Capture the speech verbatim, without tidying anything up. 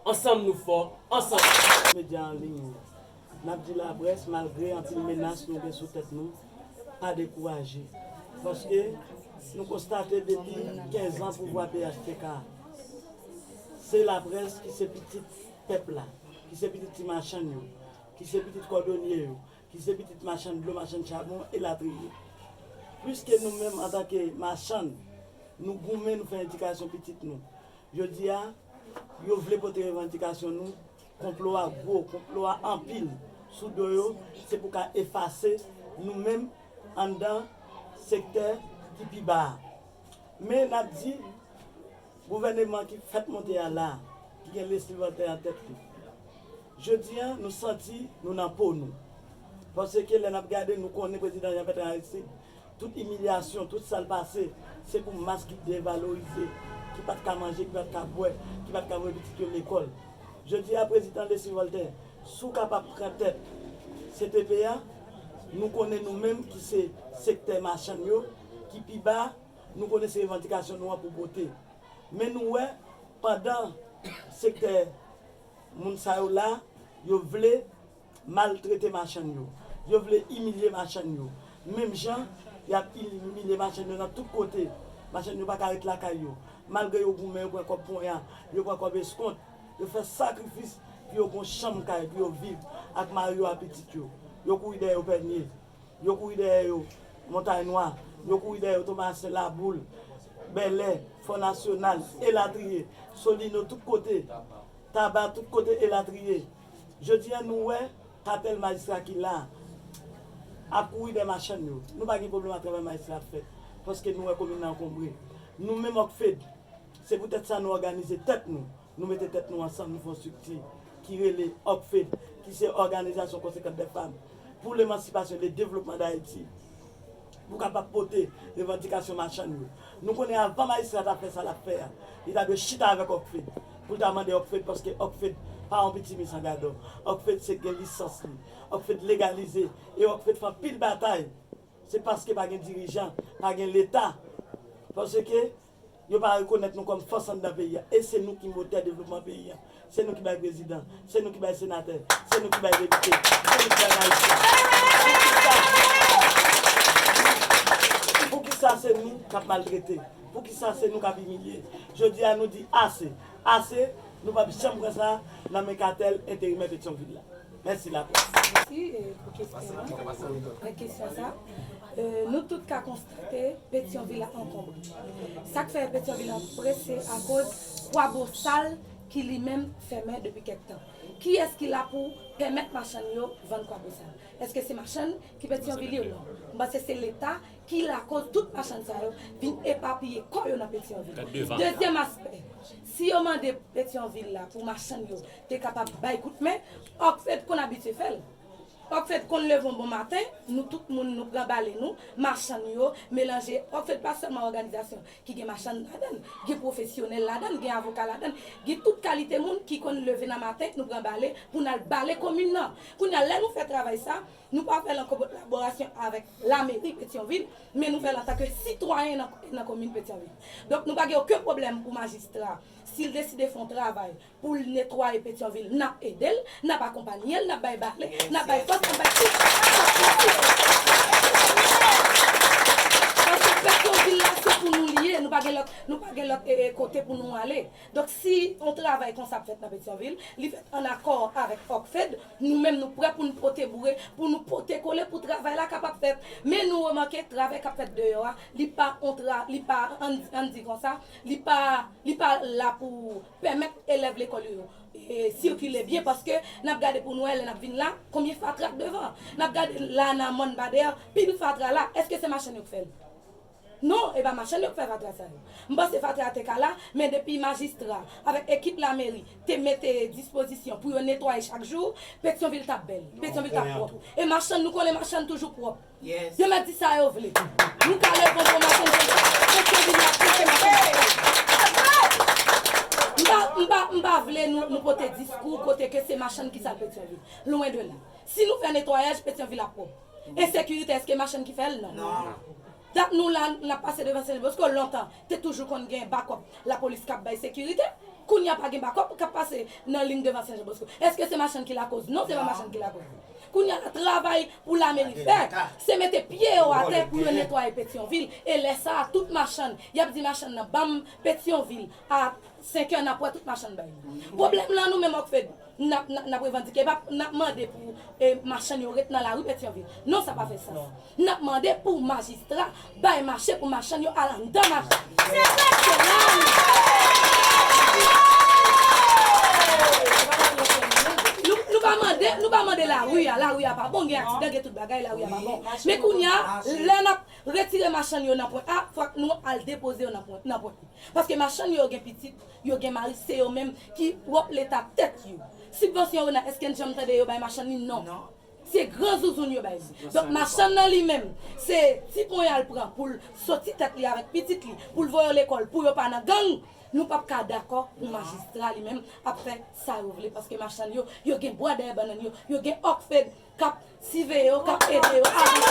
Ansanm nou fò, ansanm. Medya an liy yo. N ap di laprès, malgre anpil menas nou gen sou tèt nou, pa dekouraje. Paske nou konstate depi kenz an pouvwa P H T K a, se laprès ki se pitit pèp la, ki se pitit ti machann yo, ki se pitit kòdonye yo, ki se pitit machann dlo, machann chabon, elatriye. Pliske nou menm, antanke machann, nou goumen, nou fè edikasyon pitit nou. Jodi a, yo vle pote revandikasyon nou, konplo a gwo, konplo a anpil sou do yo, se pou ka efase nou menm anndan sektè ki pi ba a. Men n ap di, gouvèneman ki fèk monte a la, ki gen Leslie Voltaire an tèt li, jodi a, nou santi nou nan po nou. Paske lè n ap gade, nou konnen prezidan Jean Bertrand Aristide, tout imilyasyon, tout sa l pase, se pou mas ki devalorize, ki pa t ka manje, ki pa t ka bwè, ki pa t ka voye pitit yo lekòl. Jodi a, prezidan Leslie Voltaire, si w kapab pran tèt C T P a, nou konnen nou menm ki se sektè machann yo, ki pi ba, nou konnen se revandikasyon nou an pou pote. Men nou wè, pandan sektè moun sa yo la, yo vle maltrete machann yo. Yo vle imilye machann yo. Menm jan, y ap imilye machann yo nan tout kote. Machann yo pa ka ret lakay yo. Malgre yo goumen, yo pran kòb ponya, yo pran kòb eskont, yo fè sakrifis pou yo gon chanm kay, pou yo viv ak mari yo ak pitit yo. Yo kouri dèyè yo Pènye. Yo kouri dèyè yo Montay Nwa. Yo kouri dèyè yo Tomasen, Laboul, Bèlè, Fò Nasyonal, elatriye. Solino, tout kote. Taba, tout kote, elatriye. Jodi a, nou wè katèl majistra ki la ap kouri dèyè machann yo. Nou pa gen pwoblèm ak travay majistra ap fè, paske nou wè komin nan ankonbre. Nou menm Òkfed, se poutèt sa nou òganize tèt nou. Nou mete tèt nou ansanm, nou fè yon estrikti ki rele Òkfed, ki se Organisation Conséquente des Femmes pour l'Émancipation et le Développement d'Haïti, pou kapab pote revandikasyon machann yo. Nou konnen avan majistra ta fè sa l ap fè a, li ta dwe chita avèk Òkfed, pou l ta mande Òkfed, paske Òkfed pa yon piti mi san gadò. Òkfed se gen lisans li. Òkfed legalize. E Òkfed fè anpil batay. Se paske pa gen dirijan, pa gen Leta. Paske yo pa rekonèt nou kòm fòs anndan peyi a. E se nou ki motè devlopman peyi a. Se nou ki bay prezidan. Se nou ki bay senatè. Se nou ki bay depite. Se nou ki bay majistra. Poukisa, poukisa se nou k ap maltrete? Poukisa se nou k ap imilye? Jodi a, nou di ase. Ase, nou p ap janm pran sa nan men katèl enterimè Petyonvil la. Mèsi laprès. Mèsi e, pou kesyon an. Avèk kesyon sa, e, nou tout ka konstate Petyonvil ap ankonbre. Sa k fè Petyonvil ankonbre, se akoz Kwabosal ki li menm fèmen depi kèk tan. Kiyès ki la pou pèmèt machann yo vann Kwabosal? Èske se machann ki Petyonvil yo? Non. M panse se Leta ki lakoz tout machann sa yo vin epapiye kò yo nan Petyonvil. Dezyèm aspè, si yo mande Petyonvil la pou machann yo te kapab bay kout men, Òkfed konn abitye fè l. Òkfed konn leve yon bon maten, nou tout moun nou pran bale nou, machann yo, melanje. Òkfed pa sèlman òganizasyon ki gen machann ladan l, gen pwofesyonèl ladan l, gen avoka ladan l, gen tout kalite moun ki konn leve nan maten, nou pran bale pou n al bale komin nan. Kounye a, lè nou fè travay sa, nou pa fè l an kolaborasyon avèk lameri Petyonvil, men nou fè l antanke sitwayen nan, nan komin Petyonvil. Donk, nou pa gen okenn pwoblèm pou majistra, si l deside fè yon travay pou l netwaye Petyonvil, n ap ede l, n ap akonpanye l, n ap bay bale, n ap bay fòs, n ap bay tout sa k posib. Paske Petyonvil la, se pou nou li ye, nou pa gen lòt, nou pa gen lòt, e, e, kote pou nou ale. Donk, si yon travay konsa ap fèt nan Petyonvil, li fèt ann akò avèk Òkfed, nou menm nou prè pou n pote boure, pou nou pote kole, pou travay la kapab fèt. Men nou remake travay k ap fèt deyò a, li pa yon tra-, li pa, ann, ann di konsa, li pa, li pa la pou pèmèt elèv lekòl yo, e, sikile byen, paske n ap gade pou n wè lè n ap vin la, konbyen fatra k devan. N ap gade la nan mòn Badè, pil fatra la, èske se machann yo k fè l? Non, e pa machann yo k fè fatra sa yo. M panse fatra a te ka la, men depi majistra avèk ekip lameri te mete dispozisyon pou yo netwaye chak jou, Petyonvil t ap bèl, Petyonvil t ap pwòp. E machann, nou konnen machann toujou pwòp. Yo mèt di sa yo vle. Nou ka leve yon bon maten, nou di, Petyonvil la pwòp, se machann ki sal. M pa, m pa, m pa vle nou, nou pote diskou kote ke se machann ki sal Petyonvil. Lwen de la. Si nou fè netwayaj, Petyonvil ap pwòp. Ensekirite, èske machann ki fè l? Non. Non. Dat nou la, n ap pase devan Senlibòsko lontan, te toujou konn gen bakòp lapolis k ap bay sekirite. Kounye a pa gen bakòp k ap pase nan liy devan Sen Jan Bosco. Èske se machann ki lakoz? Non, se pa machann ki lakoz. Kounye a la travay pou lameri fè, se mete pye yo atè pou yo netwaye Petyonvil. E lè sa a, tout machann, y ap di machann nan, ban m Petyonvil a senkè, n ap wè tout machann bay li. Pwoblèm lan nou menm Òkfed, n ap, n ap, n ap revandike, n ap, n ap mande pou e, machann yo ret nan lari Petyonvil. Non, sa pa fè sans. N ap mande pou majistra bay mache pou machann yo al anndan mache. Se sa k fè la. Nou, nou pa mande, nou pa mande lari a, lari a pa bon, gen aksidan, gen tout bagay, lari a pa bon. Men kounye a, lè n ap retire machann yo nan pwen A, fòk nou al depoze yo nan pwen, nan pwen B. Paske machann yo, yo gen pitit, yo gen mari, se yo menm ki pwòp Leta tèt yo. Sibvansyon yo nan, èske n janm tande yo bay machann li? Non. Se gran zouzoun yo bay li. Donk, machann nan li menm, se ti ponyal pran pou l soti tèt li avèk pitit li, pou l voye yo lekòl, pou yo pa nan gang. Nou p ap ka dakò pou majistra li menm ap fè sa yo vle, paske machann yo, yo gen bwa dèyè bannann yo, yo gen Òkfed k ap siveye yo, k ap ede yo avanse.